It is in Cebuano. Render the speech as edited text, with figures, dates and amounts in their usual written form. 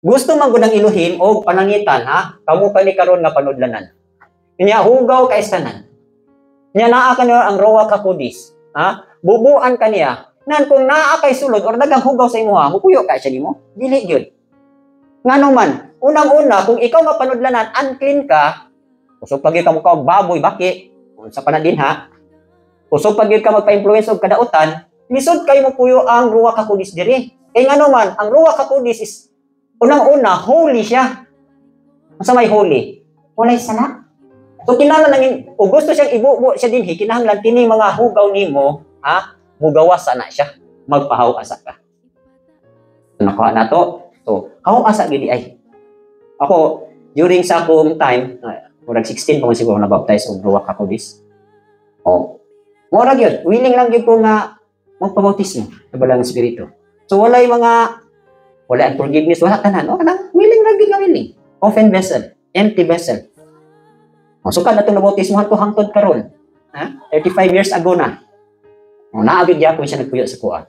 Gusto man gud ang Elohim og panangitan, ha? Kamo kani karon nga panudlanan. Nya hugaw kay tanan. Nya naa kaniya ang Ruach HaKodesh, ha? Bubuan kaniya. Nan kung naa kay sulod or dagang hugaw sa imuha, mupuyo ka siya nimo? Dili gyud. Ngano man, unang-una, kung ikaw nga panudlanan, unclean ka, kusog pa gyud ka mukaon og baboy, baki, unsa pa na din ha? Kusog pa gyud ka magpa-influence og kadautan, lisod kay mo puyo ang Ruach HaKodesh diri. Kay ngano man, ang Ruach HaKodesh is unang-una, holy siya. Unsa may holy? Walay sala. So kinahanglan nang o gusto siyang ibubo siya dinhi, kinahanglan kini mga hugaw nimo, ha? Mugawas na siya. Magpahaw asa ka. Nakuha na to. So, haw asa gid ay. Ako during sa akong time, murag 16 pa man siguro na baptize og Ruach HaKodesh. Oh. Mura gyud, willing lang gyud ko nga magpabautismo sa Balang Espiritu. So walay mga wala ang forgiveness, wala tanan. O kanang willing lang gyud nga willing. Open vessel, empty vessel. O, so kada itong nabautismohan ko hangtod karon. Ha? 35 years ago na. O, naa gyud gyapon siya nagpuyo sa kuha.